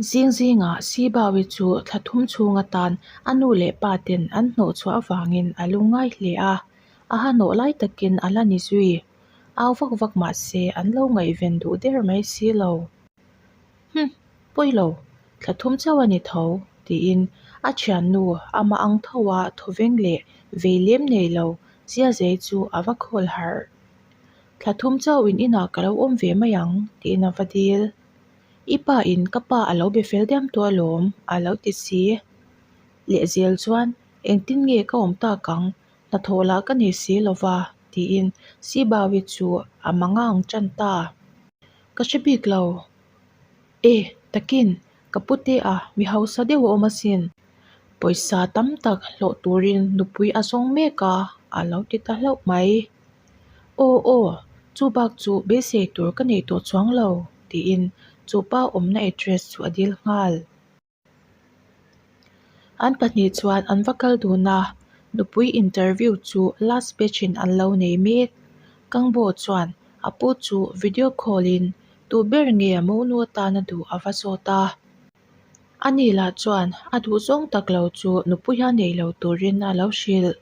Zing zingah Sibawi chu thla thum chhung atan a nu leh pa ten an hnawh chhuah avangin a lungngai hle a, a ha hnawh lai takin a la ni zui. Au vak vak mah se an lo ngaihven duh der mai si lo. Hum, pawi lo, thla thum chauh a ni tho, tiin a thiannu amah ang tho a thawveng leh vei lem nei lo Ziazei chu a va khawl harh. Thla thum chauh in inah ka lo awm ve mai ang, tiin a va dil. I pa in ka pa a lo be fel diam tawh alawm, a lo ti si. Lehzel chuan, Engtin nge ka awm tak ang, hnathawh lah ka nei si lo va, tiin Sibawi chu a mangang tan ta. Ka hre bik lo. E, takin, ka pute a mi hausa deuh a awm asin. Pawisa tam tak hlawh turin nupui a zawng mek a, a lo ti ta hlauh mai. Aw aw, chu bak chu beisei tur ka nei tawh chuang lo, tiin chu pa awmna address chu a dil nghal. An pahnih chuan an va kal dun a, nupui interview chu last batch in an lo nei mek. Kangbo chuan a pu chu video call in tu ber nge monu atana duh a va zawt a. Ani lah chuan a duh zawng tak lo chu nupuia nei lo turin a lo hrilh.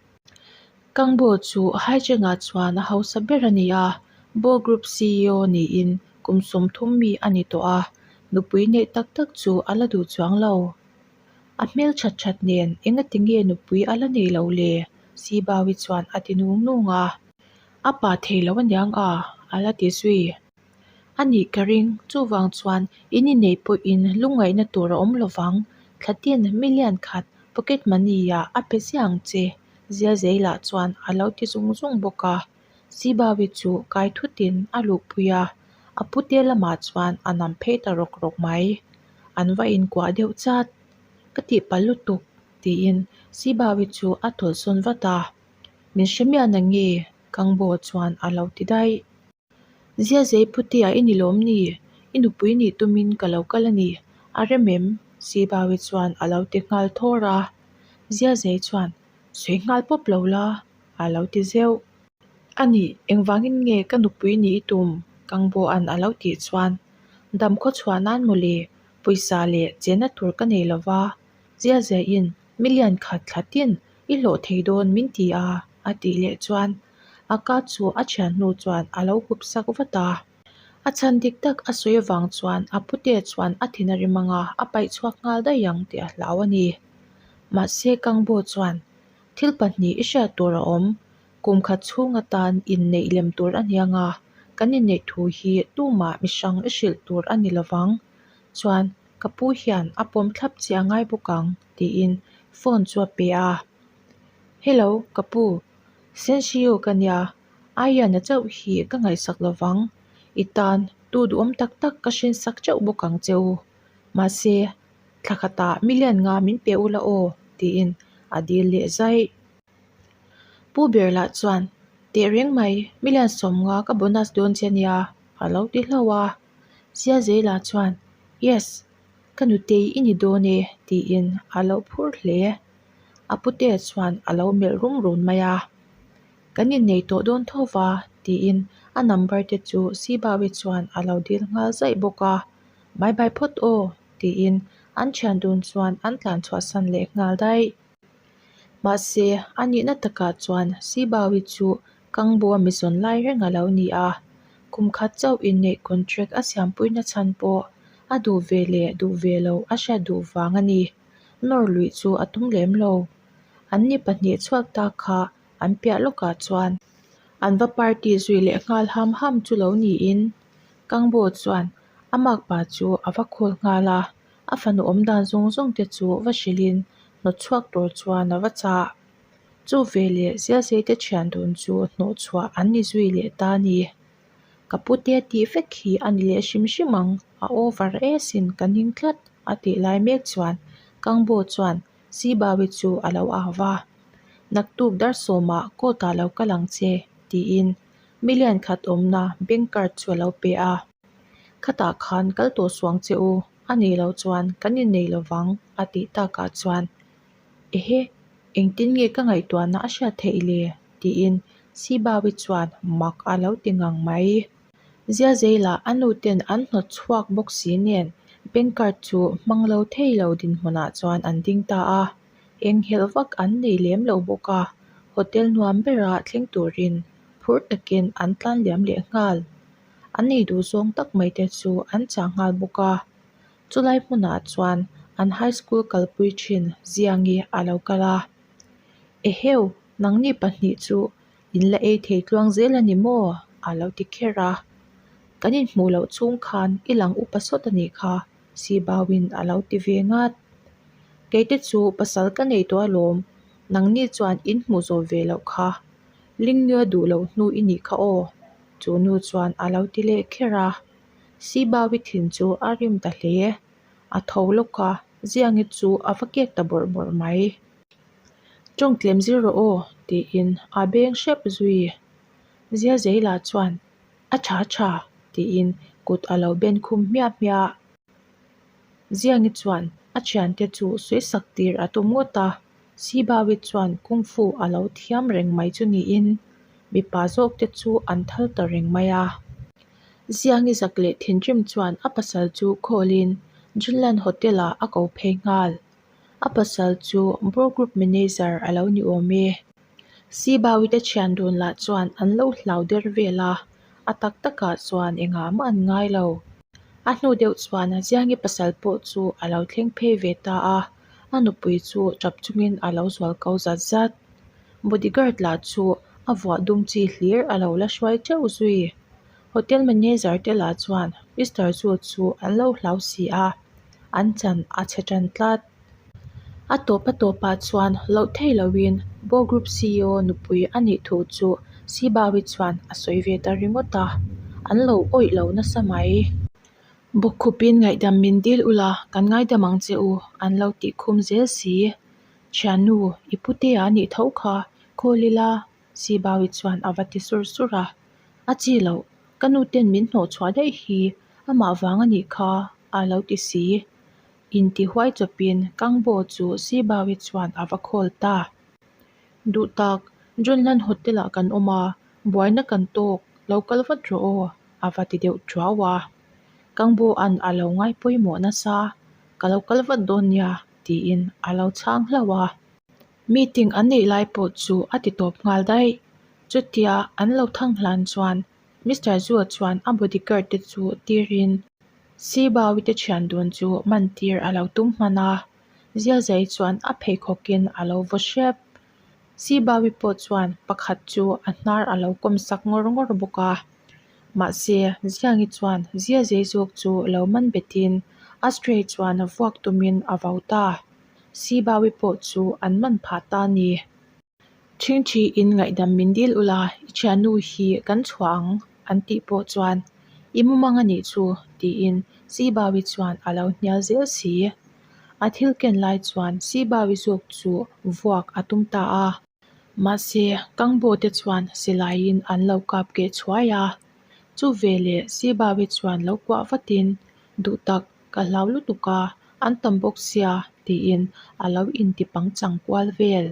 Kangbo chu Haichenga chuan a hausa ber a ni a, Bo Group ceo niin kum 30 mi a ni tawh a, nupui neih tak tak chu a la duh chuang lo. A hmel that that nen engati nge nupui a la nei lo le? Sibawi chuan a ti nung nung a. A pa thei lo aniang a, a la ti zui. A nih ka ring, chuvang chuan in inneih pawhin lungngaihna tur a awm lovang, thlatin million khat pocket money ah a pe ziah ang che, Ziazei lah chuan a lo ti zung zung bawk a. Sibawi chu kai thutin a luhpui a, a pute lamah chuan a nam phei ta rawk rawk mai. An va inkuah deuh chat. Ka tihpalh lutuk, tiin Sibawi chu a tawlhsawn vat a. Min hre miah na nge? Kangbo chuan a lo ti daih. Ziazei putea i ni lawm ni? I nupui nih tumin ka lo kal a ni. A rem em? Sibawi chuan a lo ti nghal thawr a. Ziazei chuan, Sawi nghal pawp lo la, a lo ti zeuh. A nih, engvangin nge ka nupui nih i tum? Kangbaw-a'n a lo tih chuan, Dam khaw chhuah nan mawle, pawisa leh chenna tur ka nei lo va, Ziazeiin million khat thlatin i hlawh thei dawn min ti a, a tih leh chuan a ka chu a thian hnu chuan a lo hup sak vat a. A chhan dik tak a sawi avang chuan a pute chuan a thin a rim ang a, a paih chhuak nghal daih ang tih a hlau a ni. Mahse Kangbo chuan, Thil pahnih i hriat tur a awm, kum khat chhung atan inneih lem tur a nia nga, kan inneih thu hi tumah mihrang i hrilh tur a ni lovang. Chuan ka pu hian a pawm thlap che a ngai bawk ang, tiin phone chu a pe a. Hello, ka pu, Sensiu ka nia, Aiyana chauh hi ka ngaihsak lovang, i tan tu duhawm tak tak ka hrinsak chauh bawk ang che u. Mahse, thla khatah million nga min pe ula aw, tiin a dil leh zaih. Pu ber lah chuan, Tehreng mai, million 50 ka bonus dawn che nia, a lo ti hlauh a. Siazela chuan, Yes, ka nutei i ni dawn e, tiin a lo phur hle. A putea chuan a lo melh rum run mai a, Kan innei tawh dawn tho va, tiin a number te chu Sibawi chuan a lo dil nghal zaih bawk a. Bye bye phawt aw, tiin an thian dun chuan an tlan chhuahsan leh nghal daih. Mahse, a nihna takah chuan Sibawi chu Kangbo mi zawn lai reng a lo ni a, kum khat chauh inneih contract a siampuina chhan pawh a duh ve leh duh ve lo a hriat duh vang a ni. Nawr luih chu a tum lem lo. An ni pahnih chhuak ta kha an piah lawkah chuan an va party zui leh nghal ham ham chu lo niin Kangbo chuan a makpa chu a va khawl nghal a, a fanu awmdan zawng zawng te chu va hrilhin hnawt chhuak tur chuan a va chah. Chu veleh Zialseite thian dun chu hnawh chhuah an ni zui leh ta a ni. Ka pute tih vek hi a ni leh hrim hrim ang, a over e sin ka ning tlat a tih lai mek chuan Kangbo chuan Sibawi chu a lo au va, Naktuk dar sawmah court ah lo kal ang che tiin million khat awmna bank card chu a lo pe a. Khatah khan kal tawh suang che u, a nih loh chuan kan innei lovang a tih takah chuan Ehe, engtin nge ka ngaihtuahna a hriat theih le? tiin Sibawi chuan mak a lo ti ngang mai. Ziazeila a nu ten an hnawt chhuak bawk si nen Bank card chu hmang lo thei lo dinhmunah chuan an ding ta a, enghelh vak an nei lem lo bawk a, hotel nuam bera thleng turin phur takin an tlan liam leh nghal. An ei duh zawng tak mai te chu an chah nghal bawk a, chulai hmunah chuan an high school kalpui thin Ziangi a lo kal a, Eheu, nangni pahnih chu in la ei thei tluang zel a ni maw? a lo ti kher a. Kan inhmuh loh chhung khan i lang upa sawt a nih kha, Sibauin a lo ti ve ngat. Keite chu pasal ka nei tawh alawm, nangni chuan in hmuh zawh ve loh kha. Lingnia duh loh hnu i nih kha aw, chu nu chuan a lo ti leh kher a. Sibaui thin chu a rim ta hle. A tho lawk a, Ziangi chu a va kek ta bawrh bawrh mai. Tawng tlem zir rawh aw, tiin a beng hrep zui. Zia Zeila chuan, A tha a tha, tiin kut a lo ben khum hmiah hmiah. Ziangi chuan a thiante chu sawisak tir a tum ngawt a, Sibawi chuan kung fu a lo thiam reng mai chu niin mipa zawk te chu an thal ta reng mai a. Ziangi zak leh thinrim chuan a pasal chu call-in Junlan Hotel-ah a ko phei nghal. A pasal chu Bro Group Manager a lo ni awm e. Sibawite thian dun lah chuan an lo hlau der vel a, a tak takah chuan engah mah an ngai lo. A hnu deuh chuan Ziangi pasal pawh chu a lo thleng phei ve ta a, a nupui chu tap chungin a lo zual ko zat zat. Bodyguard lah chu a vuah dum chi hlir a lo la hruai teuh zui. Hotel manager te lah chuan Mister Zu chu an lo hlau si a, an chan a chhe tan tlat. A tawp a tawpah chuan loh thei loin Bo Group ceo nupui a nih thu chu Sibawi chuan a sawi ve ta ringawt a, an lo awih lo nasa mai. Bawkkhupin ngaihdam min dil ula kan ngaidam ang che u an lo tih khum zel si. Thiannu, i putea a nih tho kha, call ila Sibawi chuan a va ti sur sur a. A chi loh, ka nu ten min hnawh chhuah daih hi amah vang a nih kha a lo ti si. Inti huai chawpin Kangbo chu Sibawi chuan a va call ta. Duh tak, Junlan Hotel ah kan awm a, buaina kan tawk, lo kal vat rawh aw, a va ti deuh tuau a. Kangbo an a lo ngai pawimawh nasa, ka lo kal vat dawn nia, tiin a lo chhang hlauh a. Meeting an neih lai pawh chu a ti tawp nghal daih. Chutia an lo thang hlan chuan Mister Zua chuan a bodyguard te chu tirin Sibawi te thian dun chu man tir a lo tum hman a, Ziazai chuan a pheikhawkin a lo vaw hrep. Sibawi pawh chuan pakhat chu a hnar a lo kawm sak ngawr ngawr bawk a. Mahse, Ziangi chuan Ziazai zawk chu lo man betin Astray chuan vuak tumin a vau ta. Sibawi pawh chu an man phah ta a ni. Ṭhingṭhiin ngaihdam min dil ula, i thiannu hi kan chhuah ang an tih pawh chuan i mumang a nih chu tiin Sibawi chuan a lo hnial zel si. A thil ken lai chuan Sibawi zawk chu vuak a tum ta a. Mahse, Kangbo te chuan silaiin an lo kap keh chhuai a. Chu veleh Sibawi chuan lo kuah vatin, Duh tak, ka hlau lutuk a, an tam bawk sia, tiin a lo inti pangchang kual vel.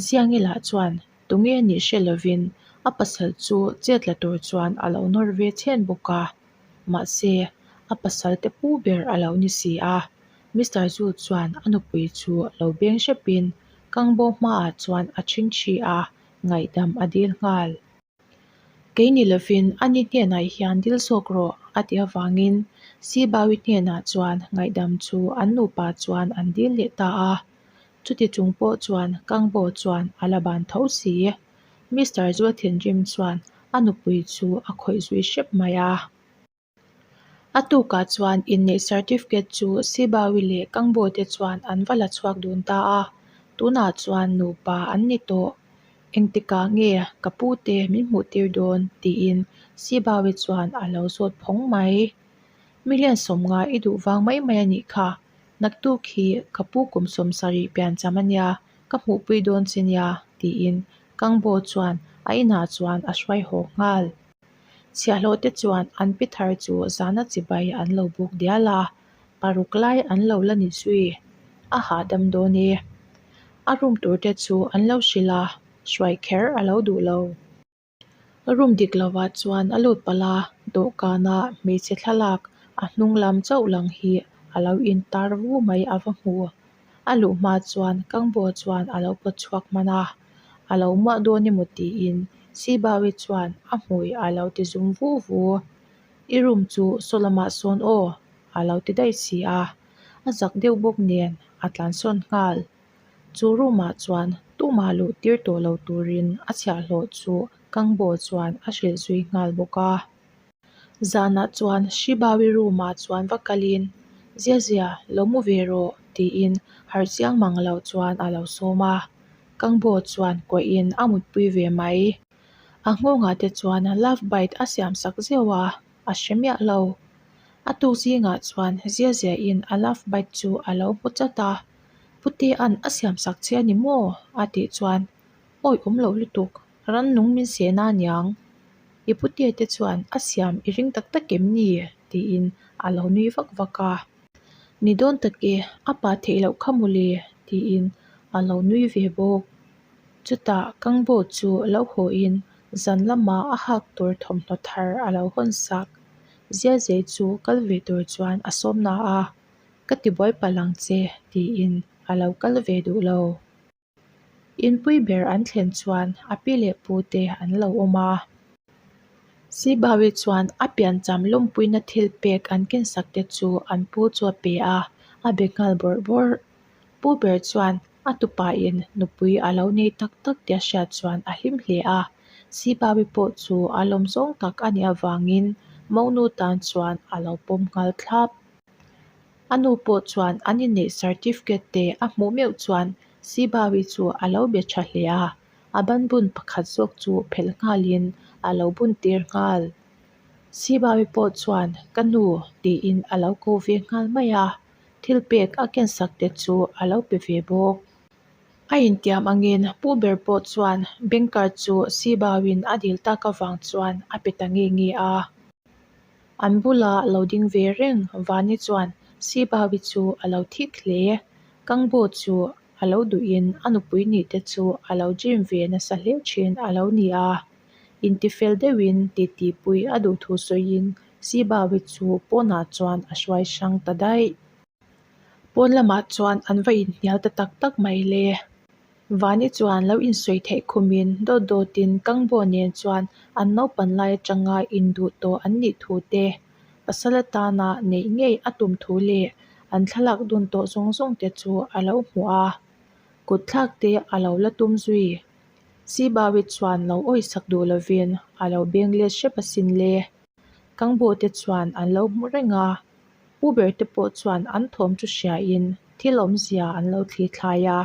Ziangi lah chuan tunge nih hre lovin a pasal chu chet la tur chuan a lo nawr ve chhen bawk a. Mahse, a pasal te pu ber a lo ni si a. Mister Zu chuan a nupui chu lo beng hrepin Kangbo hmaah chuan a ṭhingṭhi a, ngaihdam a dil nghal. Kei ni lovin ani hnenah hian dil zawk rawh a tih avangin Sibawi hnenah chuan ngaihdam chu an nupa chuan an dil leh ta a. Chuti chung pawh chuan Kangbo chuan a la ban tho si. Mister Zua thinrim chuan a nupui chu a khawih zui hrep mai a. A tukah chuan inneih certificate chu Sibawi leh Kangbo te chuan an va la chhuak dun ta a, tunah chuan nupa an ni tawh. Engtikah nge ka pu te min hmuh tir dawn? tiin Sibawi chuan a lo zawt phawng mai. Million sawmnga i duh vang mai mai a nih kha, naktuk hi ka pu kum 70 piancham a nia, ka hmuhpui dawn che nia, tiin Kangbo chuan a inah chuan a hruai haw nghal. Chhiahhlawh te chuan an pi thar chu zana chibai an lo buk dial a, paruk lai an lo la ni zui. A hahdam dawn e. A room tur te chu an lo hrilh a, hruai kher a lo duh lo. Room dik lovah chuan a lut palh a, dawhkana hmeichhe thlalak A hnung lam chauh lang hi a lo intar vu mai a va hmu. A luh hma chuan Kangbo chuan a lo pawt chhuak hman a, a lo muah dawn emaw tiin Sibawi chuan a hmui a lo ti zum vu vu. I room chu saw lamah sawn aw a lo ti daih si a, a zak deuh bawk nen a tlansawn nghal. Chu room ah chuan tumah luh tir tawh lo turin a chhiahhlawh chu Kangbo chuan a hrilh zui nghal bawk a. Zanah chuan Shibawi room ah chuan va kalin, Zia zia, lo mu ve rawh tiin harh chiang mang lo chuan a lo sawm a. Kangbo chuan kuahin a mutpui ve mai. A nghawngah te chuan love bite a siam sak zeuh a, a hre miah lo. A tuk zingah chuan zia ziain a love bite chu a lo hmu chat a, Putea'n a siam sak che a ni maw? a tih chuan Awi awm loh lutuk, rannung min sehna aniang. I putea te chuan a siam i ring tak tak em ni? tiin a lo nui vak vak a. Ni dawn tak e, a pa theih loh kha mawle tiin a lo nui ve bawk. Chutah Kangbo chu lo hawiin zan lama a hak tur thawmhnaw thar a lo hawn sak. Ziazei chu kal ve tur chuan a sawm na a, Ka tibuai palh ang che tiin a lo kal ve duh lo. Inpui ber an thlen chuan a pi leh pu te an lo awm a. Sibawi chuan a piancham lawmpuina thil pek an kensak te chu an pu chu a pe a, a be nghal bawrh bawrh. Pu ber chuan a tupain nupui a lo nei tak tak tih a hriat chuan a hlim hle a, Sibawi pawh chu a lawm zawng tak a nih avangin monu tan chuan a lo pawm nghal thlap. A nu pawh chuan an inneih certificate te a hmuh meuh chuan Sibawi chu a lo be tha hle a, a banbun pakhat zawk chu phelh nghalin a lo bun tir nghal. Sibawi pawh chuan ka nu tiin a lo ko ve nghal mai a. Thil pek a kensak te chu a lo pe ve bawk. A intiam angin pu ber pawh chuan bank card chu Sibauin a dil tak avang chuan a pe ta nge nge a. An bula lo ding ve reng Vani chuan Sibaui chu a lo thik hle. Kangbo chu a lo duhin a nupui nih te chu a lo dream ve nasa hle thin a lo ni a. Intifel deuhin titipui a duh thu sawiin Sibawi chu pawnah chuan a hruai hrang ta daih. Pawn lamah chuan an va inhnial ta tak tak mai le. Vani chuan lo insawi theih khumin dawt dawtin Kangbo nen chuan an naupan lai atanga induh tawh an nih thu te, pasal atana neih ngei a tum thu leh an thlalak dun tawh zawng zawng te chu a lo hmuh a. Kut thlak te a lo la tum zui. Sibawi chuan lo awisak duh lovin a lo beng let hrep asin le. Kangbo te chuan an lo hmu reng a, pu ber te pawh chuan an thawm chu hriain thil awmzia an lo thli thlai a.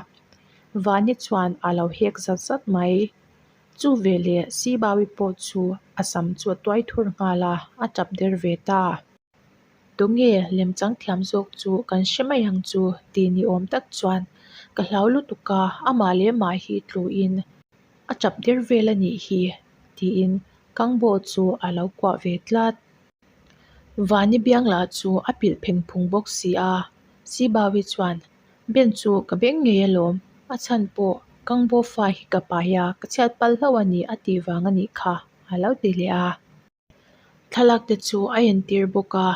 Vani chuan a lo hek zat zat mai. Chu veleh Sibawi pawh chu a sam chu a tuai thur nghal a, a tap der ve ta. Tunge lemchang thiam zawk chu kan hre mai ang chu ti ni awm tak chuan ka hlau lutuk a, amah leh mah hi tluin a tap der vel a nih hi tiin Kangbo chu a lo kuah ve tlat. Vani biang lah chu a pilh pheng phung bawk si a, Sibawi chuan Ben chu ka beng ngei alawm, a chhan pawh Kangbo fa hi ka pai a, ka chhiat palh hlauh a ni a tih vang a nih kha a lo ti leh a. Thlalak te chu a entir bawk a,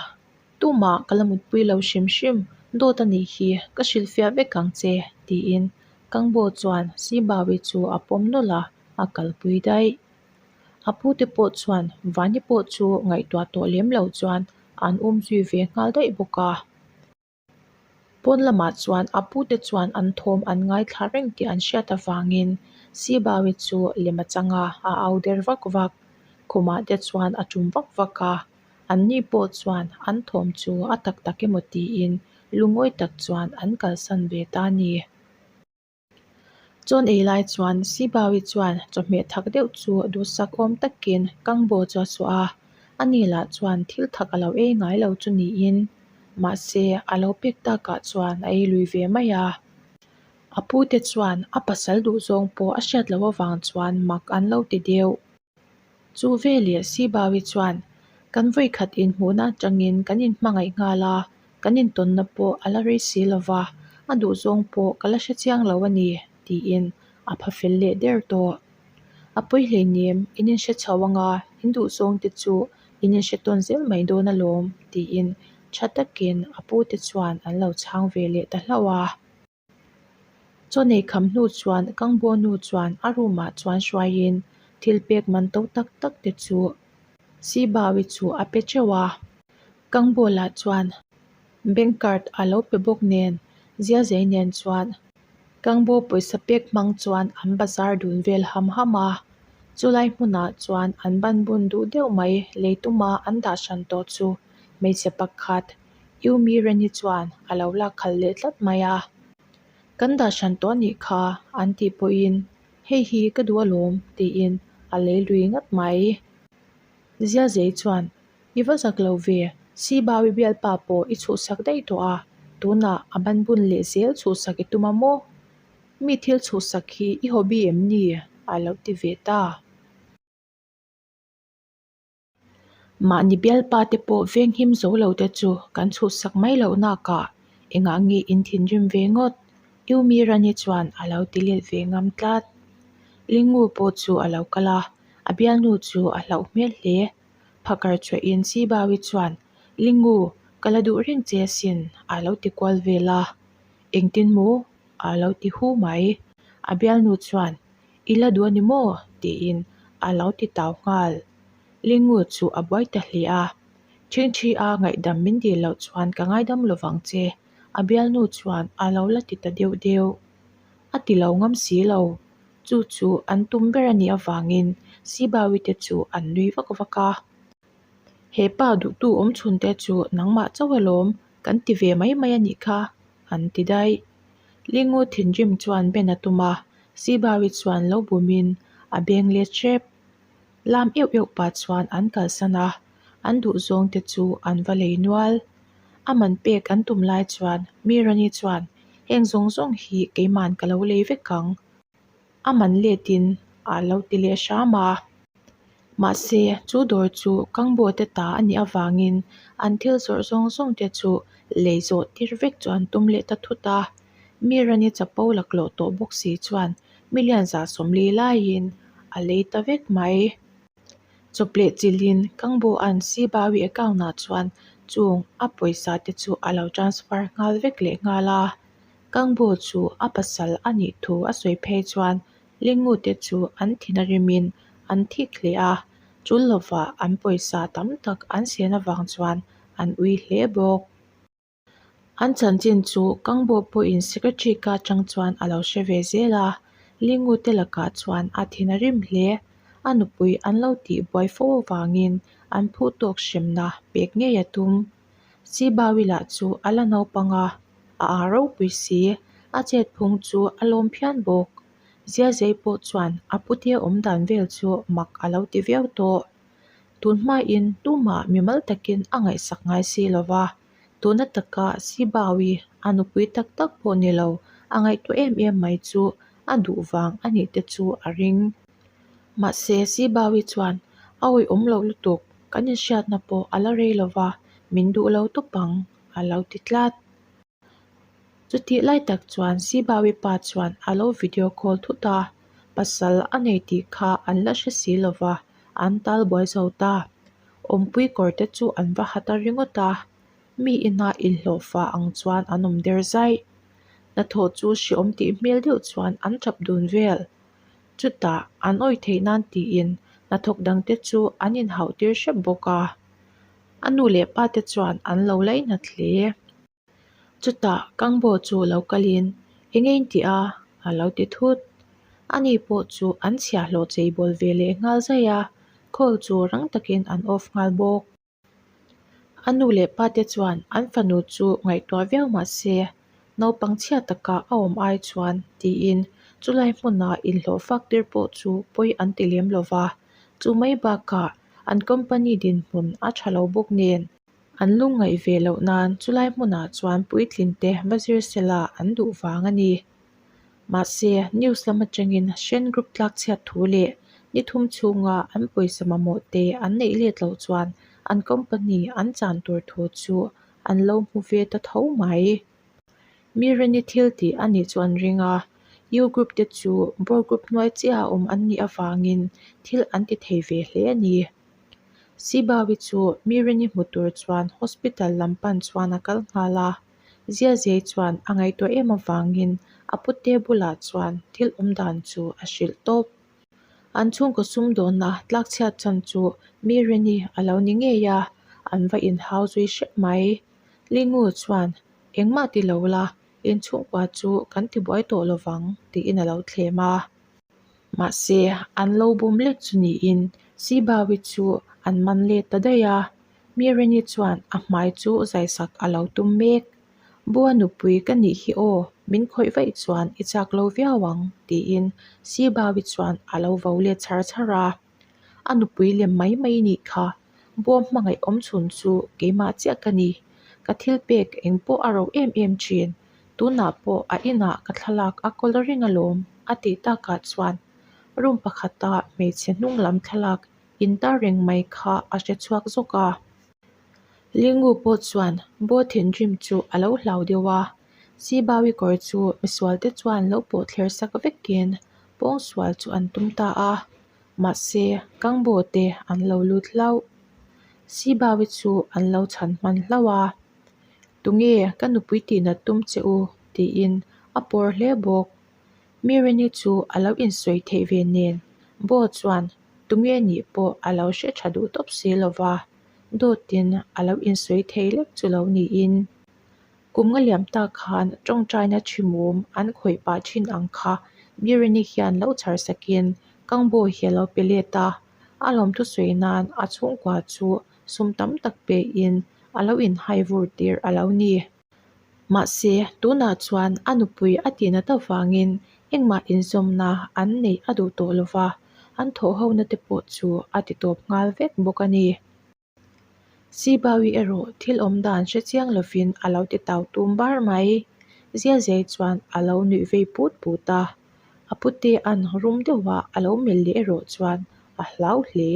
tumah ka la mutpui lo hrim hrim, dawt a nih hi, ka hrilhfiah vek ang che tiin Kangbo chuan Sibawi chu a pawm nawlh a, a kalpui daih. A pute pawh chuan Vani pawh chu ngaihtuah tawh lem lo chuan an um zui ve nghal daih bawk a. Pawn lamah chuan a pute chuan an thawm an ngaithla reng tih an hriat avangin Sibawi chu lem a chang a, a au der vak vak. Khumah te chuan a tum vak vak a, anni pawh chuan an thawm chu a tak tak emaw tiin lungawi tak chuan an kalsan ve ta a ni. Chawn ei lai chuan Sibawi chuan chawhmeh thak deuh chu duhsak awm takin Kangbo chu a suah a, ani lah chuan thil thak a lo ei ngai lo chu niin mahse a lo pek takah chuan a ei lui ve mai a. A pute chuan a pasal duhzawng pawh a hriat loh avang chuan mak an lo ti deuh. Chu veleh Sibawi chuan, Kan vawikhat inhmuhna atangin kan inhmangaih nghal a, kan intawnna pawh a la rei si lo va, a duhzawng pawh ka la hre chiang lo a ni, tiin a pha fel leh der tawh. A pawi hleinem, in inhre chho anga in duhzawng te chu in inhre tawn zel mai dawn alawm, tiin tha takin a pu te chuan an lo chhang ve leh ta hlauh a. Chaw nei kham hnu chuan Kangbo nu chuan a room ah chuan hruaiin thil pek man to tak tak te chu Sibawi chu a pe teuh a. Kangbo lah chuan bank card a lo pe bawk nen Ziazei nen chuan Kangbo pawisa pek hmang chuan an bazar dun vel ham ham a. Chulai hmunah chuan an ban bun duh deuh mai lei tuma an dah hran tawh chu hmeichhe pakhat U Mirani chuan a lo lak khalh leh tlat mai a, Kan dah hran tawh a nih kha an tih pawhin hei hi ka duh alawm tiin a lei lui ngat mai. Ziazei chuan, I va zak lo ve, Sibawi bialpa pawh i chhuhsak daih tawh a, tunah a ban bun leh zel chhuhsak i tum a maw? Mi thil chhuhsak hi i hobby em ni? a lo ti ve ta. Mahni bialpa te pawh venghim zo lo te chu kan chhuhsak mai loh nakah engah nge in thinrim ve ngawt? U Mirani chuan a lo ti let ve ngam tlat. Lingu pawh chu a lo kal a, a bialnu chu a hlauh hmel hle. Phakar chhuahin Sibawi chuan, Lingu, ka la duh reng che asin a lo ti kual vel a. Engtin maw? a lo ti hu mai. A bialnu chuan, I la duh a ni maw? tiin a lo ti tau nghal. Lingu chu a buai ta hle a. Ṭhingṭhi a ngaihdam min dil loh chuan ka ngaidam lovang che, a bialnu chuan a lo la ti ta deuh deuh. A ti lo ngam si lo. Chu chu an tum ber a nih avangin Sibawi te chu an nui vak vak a. He pa duhtu awmchhun te chu nangmah chauh alawm kan ti ve mai mai a nih kha, an ti daih. Lingu thinrim chuan ben a tum a, Sibawi chuan lo bumin a beng let hrep. Lam euh euh pah chuan an kalsan a, an duhzawng te chu an va lei nual. A man pek an tum lai chuan Mirani chuan, Heng zawng zawng hi keiman ka lo lei vek ang. A man letin a lo ti leh hram a. Mahse, chu dawr chu Kangbo te ta a nih avangin an thil zawrh zawng zawng te chu lei zawh tir vek chu an tum leh ta thut a. Mirani chapo laklawh tawh bawk si chuan million 40 laiin a lei ta vek mai. Chawpleh chilhin Kangbo-a'n Sibawi account-ah chuan chung a pawisa te chu a lo transfer nghal vek leh nghal a. Kangbo chu a pasal a nih thu a sawi phei chuan Lingu te chu an thin a rimin an thik hle a, chul lovah an pawisa tam tak an sen avang chuan an ui hle bawk. An chanchin chu Kangbo pawhin secretary ka atang chuan a lo hre ve zel a, Lingu te lakah chuan a thin a rim hle. A nupui an lo tih buai fo avangin an phu tawk hremna pek ngei a tum. Sibawi lah chu a la naupang a, a ah ropui si, a chet phung chu a lawm phian bawk. Ziazei pawh chuan a putea awm dan vel chu mak a lo ti viau tawh. Tun hmain tumah mimal takin a ngaihsak ngai si lo va, tuna taka Sibawi a nupui tak tak pawh ni lo a ngaihtuah em em mai chu a duh vang a nih te chu a ring. Mahse, Sibawi chuan a awihawm loh lutuk, kan inhriatna pawh a la rei lo va, min duh lo tawp ang, a lo ti tlat. Chutih lai tak chuan Sibawi pa chuan a lo video call thut a, pasal a nei tih kha an la hre si lo va, an tal buai zo ta. Awmpui kawr te chu an va ha ta ringawt a, mi ina inhlawhfa ang chuan an awm der zaih. Hnathawh chu hreawm tih hmel deuh chuan an tap dun vel. Chutah an awih theih nan tiin hnathawk dangte chu an inhauh tir hrep bawk a. A nu leh pa te chuan an lo lainat hle. Chutah Kangbo chu lo kalin, Eng nge in tih a? a lo ti thut. Ani pawh chu an chhiahhlawh cheibawl ve leh nghal zaih a, call chu rang takin an off nghal bawk. A nu leh pa te chuan an fanu chu ngaihtuah viau mah se, naupang chhia taka a awm ai chuan tiin chulai hmuna inhlawh fak tir pawh chu pawi an ti lem lo va, chu mai bakah an company dinhmun a tha lo bawk nen an lungngaih ve loh nan chulai hmunah chuan puitlin te va zir sela an duh vang a ni. Mahse, news lam atangin Shen Group tlak chhiat thu leh ni thum chhunga an pawisa mamawh te an neih let loh chuan an company an chan tur thu chu an lo hmu ve ta tho mai. Mireni thil tih a nih chu an ring a, U group te chu Bo group hnuai chiaha awm an nih avangin thil an ti thei ve hle a ni. Sibawi chu Mirini hmu tur chuan hospital lam pan chuan a kal nghal a. Ziazei chuan a ngaihtuah em avangin a pute bulah chuan thil awm dan chu a hrilh tawp. An chhungkaw sumdawnna tlakchhiat chan chu Mirini a lo ni ngei a, an va inhau zui hrep mai. Lingu chuan, Engmah ti lo la, inchhungkua chu kan tibuai tawh lovang, tiin a lo thlem a. Mahse, an lo bum lek chu niin Sibawi chu an man let ta daih a, Mirini chuan a hmai chu zaisak a lo tum mek. Bua nupui ka nih hi aw, min khawih vaih chuan i chak lo viau ang, tiin Sibawi chuan a lo vo let chhar chhar a. A nupui lem mai mai nih kha, Bua hmangaih awm chhun chu keimah chiah ka ni. Ka thil pek eng pawh a ro em em thin, tunah pawh a inah ka thlalak a kawl reng alawm, a tih takah chuan room pakhata hmeichhe hnung lam thlalak intar reng mai kha a hre chhuak zawk a. Lingu pawh chuan Bo thinrim chu a lo hlau deuh a, Sibawi kawr chu misualte chuan lo pawh thler sak vekin pawngsual chu an tum ta a, mahse Kangbo te an lo lut hlauh. Sibawi chu an lo chhan hman hlauh a, Tunge ka nupui tihnat tum che u? tiin a pawr hle bawk. Mirini chu a lo insawi theih ve nen Bo chuan tunge nih pawh a lo hre tha duh tawp si lo va, dawtin a lo insawi thei lek chu lo niin. Kum nga liam tak khan tawngtaina thimum an khawih pah thin ang kha Mirini hian lo chhar sakin Kangbo hi a lo pe let a, a lawmthu sawi nan a chhungkua chu sum tam tak pein a lo inhai vur tir a lo ni. Mahse, tunah chuan a nupui a tihnat avangin engmah inzawmna an neih a duh tawh lo va, an thawhhona te pawh chu a ti tawp nghal vek bawk a ni. Sibawi erawh thil awm dan hre chiang lovin a lo ti tau tum bar mai. Ziazei chuan a lo nuih vei put put a, a putea'n rum deuha a lo melh leh erawh chuan a hlau hle.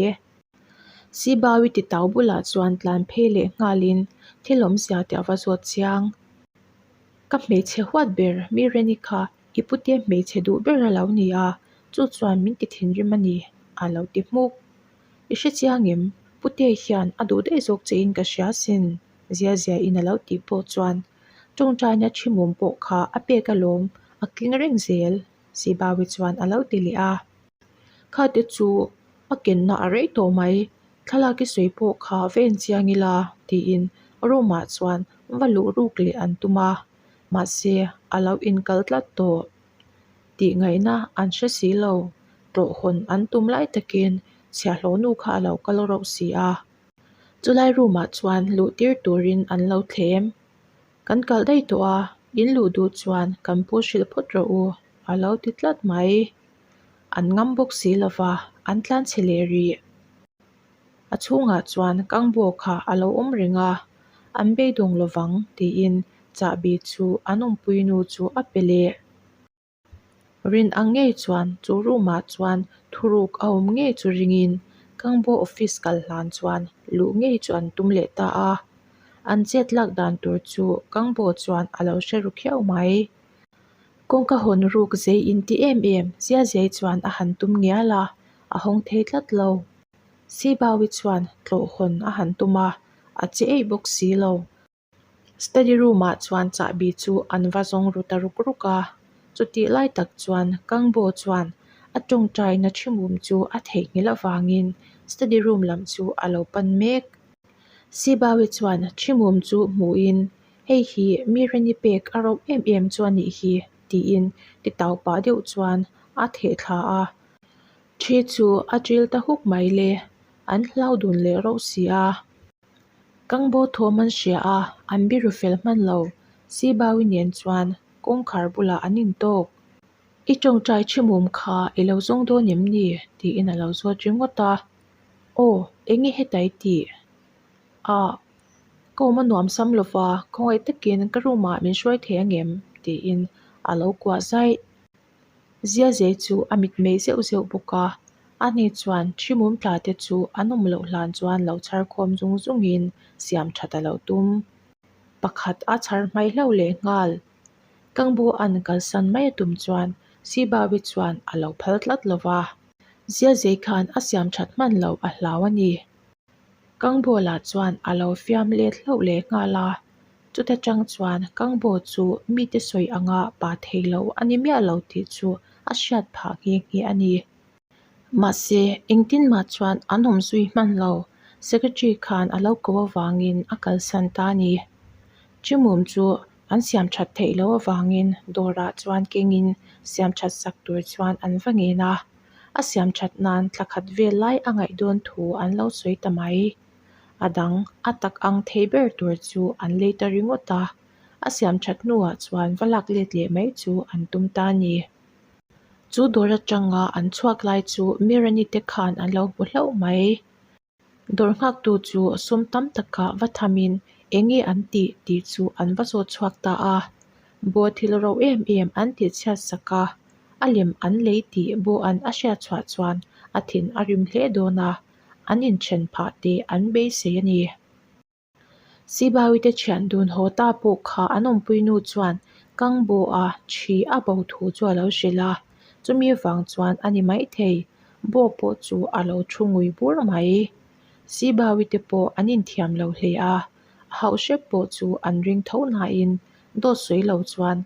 Sibawi ti tau bulah chuan tlan phei leh nghalin thil awmzia te a va zawt chiang. Ka hmeichhe huat ber mi Reni kha i pute hmeichhe duh ber a lo ni a, chu chuan min ti thinrim a ni a lo ti hmuk. I hre chiang em? Pute hian a duh daih zawk che in ka hria sin zia zia in a lo tih pawh chuan tawngtaina thimum pawh kha a pek alawm a keng reng zel Sibawi chuan a lo ti leh a. Khate chu a kenna a rei tawh mai, thlalak i sawi pawh kha va en chiang ila tiin room ah chuan va luh ruk leh an tum a, mahse a lo inkal tlat tawh tih ngaihna an hre si lo, tlawh hawn an tum lai takin chhiahhlawh nu kha a lo kal rauh si a. Chulai room ah chuan luh tir turin an lo thlem. Kan kalh daih tawh a, in luh duh chuan kan pu hrilh phawt rawh u a lo ti tlat mai. An ngam bawk si lo va, an tlan chhe leh rih. A chhungah chuan Kangbo kha a lo awm reng a, an beidawng lo vang tiin chahbi chu an awmpui nu chu a pe leh. Rin ang ngei chuan chu room ah chuan thuruk a awm ngei chu ringin Kangbo office kal hlan chuan luh ngei chu an tum leh ta a. An chet lak dan tur chu Kangbo chuan a lo hre ru khiau mai. Kawngka hawn ruk zei in ti em em zia zai chuan a han tum ngial a, a hawng thei tlat lo. Sibawi chuan tlawh hawn a han tum a, a che eih bawk si lo. Study room ah chuan chahbi chu an va zawng ru ta ruk ruk a, chutih lai tak chuan Kangbo chuan a tawngtaina thimum chu a theihnghilh avangin study room lam chu a lo pan mek. Sibawi chuan thimum chu hmuhin Hei hi mi reni pek a rauh em em chu a nih hi tiin ti tau pah deuh chuan a theh thla a. Thi chu a ṭil ta huk mai le, an hlau dun leh rauh si a. Kangbo thawm an hria a, an biru fel hman lo. Sibawi nen chuan kawngkhar bulah an intawk. I tawngtai thimum kha i lo zawng dawn em ni? tiin a lo zawt ringawt a. Aw, enge heta i tih? Ah, ka awm a nuam sam lo va, khawngaih takin ka room ah min hruai thei angem? tiin a lo kuah zaih. Zia zai chu a mitmei zeuh zeuh bawk a, ani chuan thimum tla te chu an awm loh hlan chuan lo chhar khawm zung zungin siam that a lo tum. Pakhat a chhar hmai hlauh leh nghal. Kangbu an kalsan mai a tum chuan Sibawi chuan a lo phal tlat lo va. Ziazei khan a siam that hman lo a hlau a ni. Kangbaw lah chuan a lo fiam let hlauh leh nghal a. Chuta tang chuan Kangbaw chu mite sawi anga pa thei lo a ni miah lo tih chu a hriat phah nghe nghe a ni. Mahse, engtin mah chuan an awm zui hman lo, Secretary khan a lo ko avangin a kalsan ta a ni. Chimum chu an siam that theih loh avangin dawrah chuan kengin siam that sak tur chuan an va ngen a, a siam that nan thla khat vel lai a ngaih dawn thu an lo sawi ta mai. A dang a tak ang thei ber tur chu an lei ta ringawt a, a siam that hnuah chuan va lak let leh mai chu an tum ta a ni. Chu dawr atanga an chhuak lai chu Mirani te khan an lo hmu hlauh mai. Dawr nghaktu chu sum tam takah va thamin eng nge an tih tih chu an va zawt chhuak ta a. Baw thil ro em em an tih chhiat sak a, a lem an lei tih baw an a hriat chhuah chuan a thin a rim hle dawn a, an inthen phah teh an beisei a ni. Sibawite thian dun haw ta pawh kha an awmpui nu chuan Kangbaw-a thi a bo thu chu a lo hrilh a, chumi vang chuan a ni maithei, Baw pawh chu a lo thu ngui bur mai. Sibawite pawh an inthiam lo hle a, a hauh hrep pawh chu an ring tho nain dawt sawi lo chuan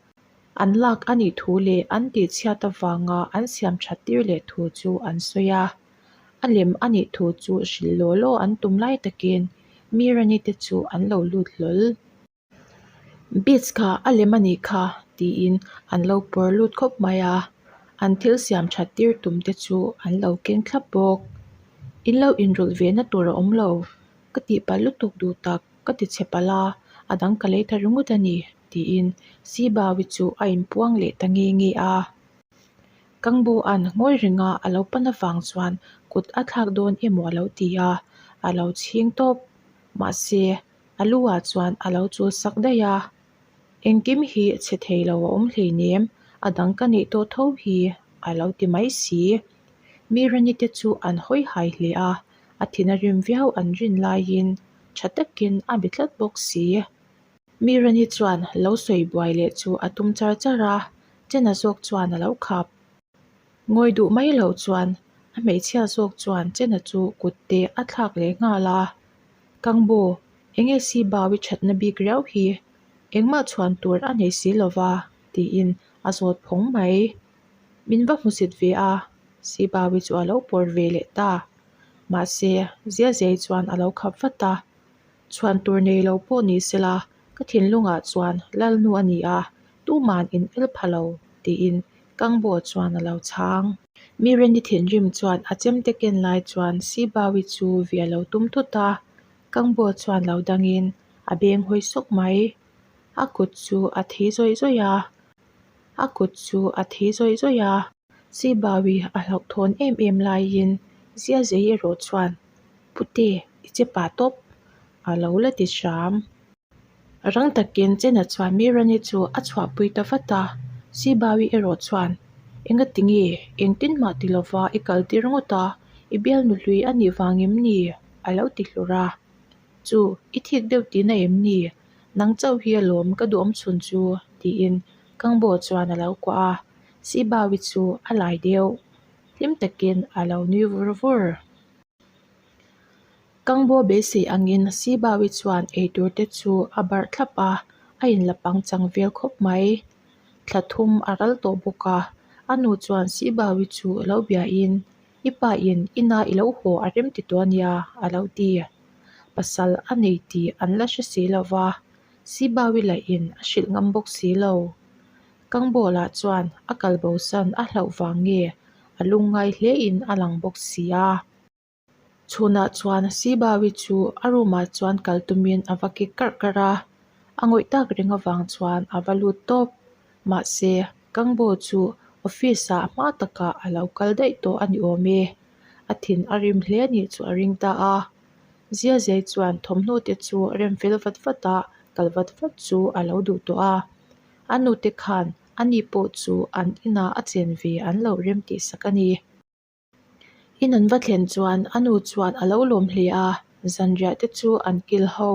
an lak a nih thu leh an tihchhiat avanga an siam that tir leh thu chu an sawi a. A lem a nih thu chu hrilh law law an tum lai takin Mirani te chu an lo lut hlawl. Beach kha a lem a nih kha tiin an lo pawr lut khawp mai a, an thil siam that tir tum te chu an lo keng thlap bawk. In lo inrawlh ve na tur a awm lo, ka tih palh lutuk duh tak ka ti chhe palh a, a dang ka lei ta ringawt a ni tiin Sibawi chu a inpuang leh ta nge nge a. Kangbua'n ngawi renga a lo pan avang chuan kut a thlak dawn emaw a lo ti a, a lo chhing tawp. Mahse, a lu ah chuan a lo chul sak daih a. Engkim hi chhe thei lo a awm hleinem, a dang ka neih tawh tho hi a lo ti mai si. Mirani te chu an hawi hai hle a, a thin a rim viau an rin laiin tha takin a be tlat bawk si. Mirani chuan lo sawi buai leh chu a tum char char a, Chena zawk chuan a lo khap. Ngawi duh mai loh chuan a hmeichhia zawk chuan Chena chu kut te a thlak leh nghal a. Kangbu, enge si bau i thatna bik riau hi? Engmah chhuan tur a nei si lo va, tiin a zawt phawng mai. Min va hmusit ve a, si bau i chu a lo pawr ve leh ta. Mahse, Ziazei chuan a lo khap vat a. Chhuan tur nei lo pawh ni sela, ka thinlungah chuan Lalnu a ni a, tuman in el pha lo, tiin Kangbaw chuan a lo chhang. Mireni thinrim chuan a chemte ken lai chuan Sibawi chu vi a lo tum thut a, Kangbaw chuan lo dangin a beng hawi sawk mai. A kut chu a thi zawih zawih a, a kut chu a thi zawih zawih a. Sibawi a hlauhthawn em em laiin Ziazei erawh chuan Pute, i che pah tawp, a lo la ti hram. Rang takin Chena chuan Mirani chu a chhuahpui ta vat a, Sibawi erawh chuan, Engati nge, engtin mah ti lova i kal tir ngawt a, i bialnu hlui a nih vang em ni? a lo ti hlur a. Chu, i thik deuh tihna em ni? Nang chauh hi alawm ka duhawm chhun chu, tiin Kangbaw chuan a lo kuah a, Sibawi chu a lai deuh. Hlim takin a lo nui vur vur. Kangbaw beisei angin Sibawi chuan eitur te chu a barh thlap a, a inla pangchang vel khawp mai. Thla thum a ral tawh bawk a, a nu chuan Sibawi chu lo biain, I pa in ina i lo haw a rem ti tawh a nia, a lo ti. Pasal a nei tih an la hre si lo va, Sibawi lahin a hrilh ngam bawk si lo. Kangbaw lah chuan a kal bosan a hlauh vang nge a lungngai hlein a lang bawk si a. Chhunah chuan Sibawi chu a room ah chuan kal tumin a va kik karh karh a, a ngawih tak reng avang chuan a va lut tawp. Mahse, Kangbaw chu office ah hma takah a lo kal daih tawh a ni awm e. A thin a rim hle anih chu a ring ta a. Ziazei chuan thawmhnaw te chu rem fel vat vat a, kal vat vat chu a lo duh tawh a. A nute khan ani pawh chu an inah a chen ve an lo rem tih sak a ni. In an va thlen chuan a nu chuan a lo lawm hle a, zanriah te chu an kil ho.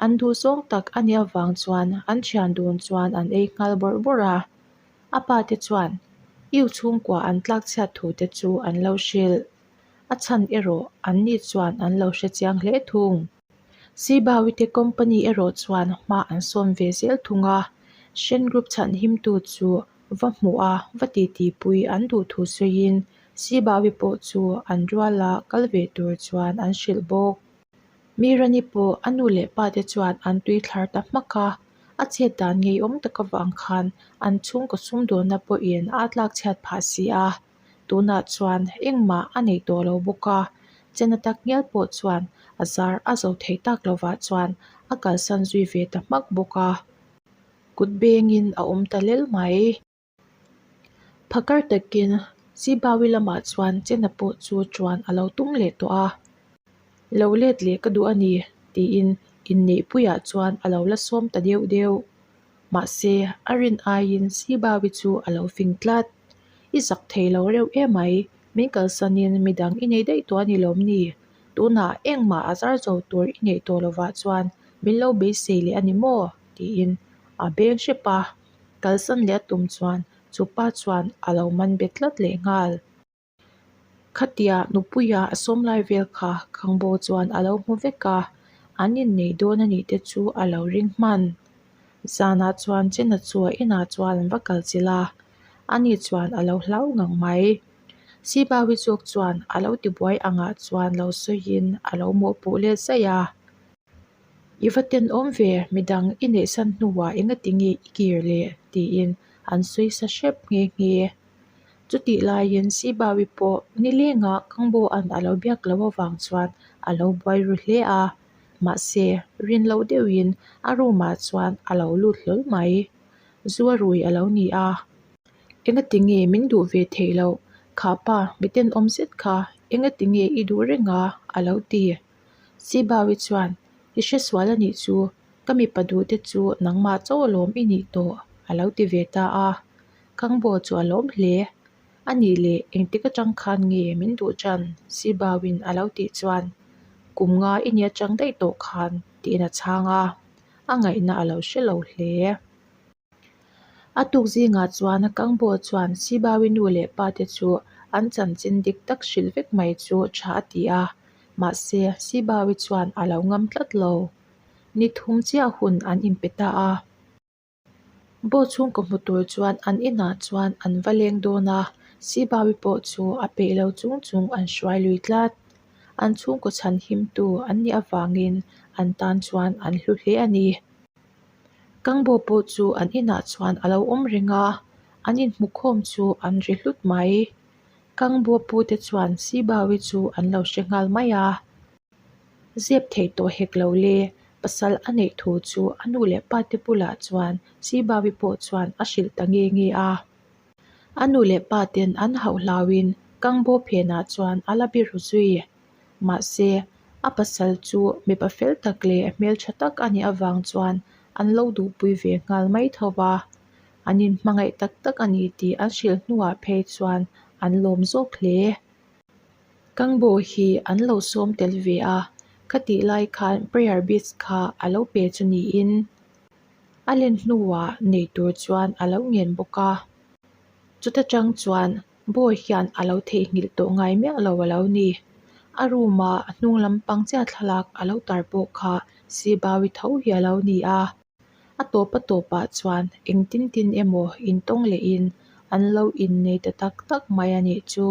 An duh zawng tak a nih avang chuan an thian dun chuan an ei nghal bawrh bawrh a. A pa te chuan, Yu chhungkua an tlakchhiat thu te chu an lo hrilh. A chhan erawh anni chuan an lo hre chiang hle thung. Sibawite company erawh chuan hma an sawn ve zel thung a, Shen Group chhanhimtu chu va hmuh a va titipui an duh thu sawiin Sibawi pawh chu an ruala kal ve tur chuan an hrilh bawk. Mirani pawh a nu leh pa te chuan an tui thlar ta hmak a, a chet dan ngeiawm tak avang khan an chhungkaw sumdawnna pawhin a tlakchhiat phah si a. Tunah chuan engmah a nei tawh lo bawk a, chena tak ngial pawh chuan a zar a zo thei tak lovah chuan a kalsan zui ve ta hmak bawk a, kut bengin a awm ta lel mai. Phakar takin Sibawi lamah chuan chena pawh chu chuan a lo tum leh tawh a, Lo let leh ka duh a ni tiin inneihpuiah chuan a lo la sawm ta deuh deuh. Mahse, a rin aiin Sibawi chu a lo fing tlat. I zak thei lo reuh emai, min kalsanin midang i nei daih tawh a ni lawm ni? Tunah engmah a zar zo tur i neih tawh lovah chuan min lo beisei leh a ni maw? tiin a beng hrep a, kalsan leh a tum chuan chupa chuan a lo man bet tlat leh nghal. Khatia nupuia a sawm lai vel kha Khangbo chuan a lo hmu vek a, an inneih dawn a nih te chu a lo ring hman. Zanah chuan Chena chu a inah chuan an va kal chilh a, ani chuan a lo hlau ngang mai. Sibawi zawk chuan a lo tibuai angah chuan lo sawiin a lo mawhpuh let zaih a. I va tenawm ve, midang i neihsan hnuah engatinge i kir le? tiin an sawi sa hrep nghe nghe. Chutih laiin Sibawi pawh nilenga Kangbo-a'n a lo biak loh avang chuan a lo buai ru hle a, mahse rin loh deuhin a room-ah chuan a lo lut hlawl mai. Zu a rui a lo ni a. Engatinge min duh ve theih loh? Kha pa mi tenawm zet kha engatinge i duh reng a? a lo ti. Sibawi chuan, I hre sual a nih chu, ka mipa duh te chu nangmah chauh alawm i nih tawh, a lo ti ve ta a. Kangbo chu a lawm hle. A nih leh engtik atang khan nge min duh chan? Sibauin a lo tih chuan, Kum nga i nia chang daih tawh khan, tiin a chhang a. A ngaihna a lo hre lo hle. A tuk zingah chuan Kangbo chuan Sibawi nu leh pa te chu an chanchin dik tak hrilh vek mai chu tha a ti a. Mahse, Sibawi chuan a lo ngam tlat lo. Ni thum chiah hun an inpe ta a. Boat chhungkaw hmu tur chuan an inah chuan an va leng dawn a, Sibawi pawh chu a peih lo chung chung an hruai lui tlat. An chhungkaw chhan himtu an nih avangin an tan chuan an hlu hle a ni. Kangbo pawh chu an inah chuan a lo awm reng a, an inhmukhawm chu an ri hlut mai. Kangbo pute chuan Sibawi chu an lo hre nghal mai a. Zep thei tawh hek lo le, pasal a neih thu chu a nu leh pa te bulah chuan Sibawi pawh chuan a hrilh ta nge nge a. A nu leh pa ten an hauh hlauin Kangbo phenah chuan a la biru zui. Mahse, a pasal chu mipa fel tak leh hmeltha tak a nih avang chuan an lo duhpui ve nghal mai tho va. An inhmangaih tak tak a ni tih an hrilh hnuah phei chuan an lawm zawk hle. Kangbo hi an lo sawm tel ve a, khatih lai khan prayer beads kha a lo pe chu niin a len hnuah nei tur chuan a lo ngen bawk a. Chuta tang chuan Boy hian a lo theihnghilh tawh ngai miah lo a lo ni. A room a hnung lampang chiah thlalak a lo tar pawh kha Sibawi tho hi a lo ni a. A tawp a tawpah chuan engtin tin emaw intawng lehin an lo innei ta tak tak mai a nih chu.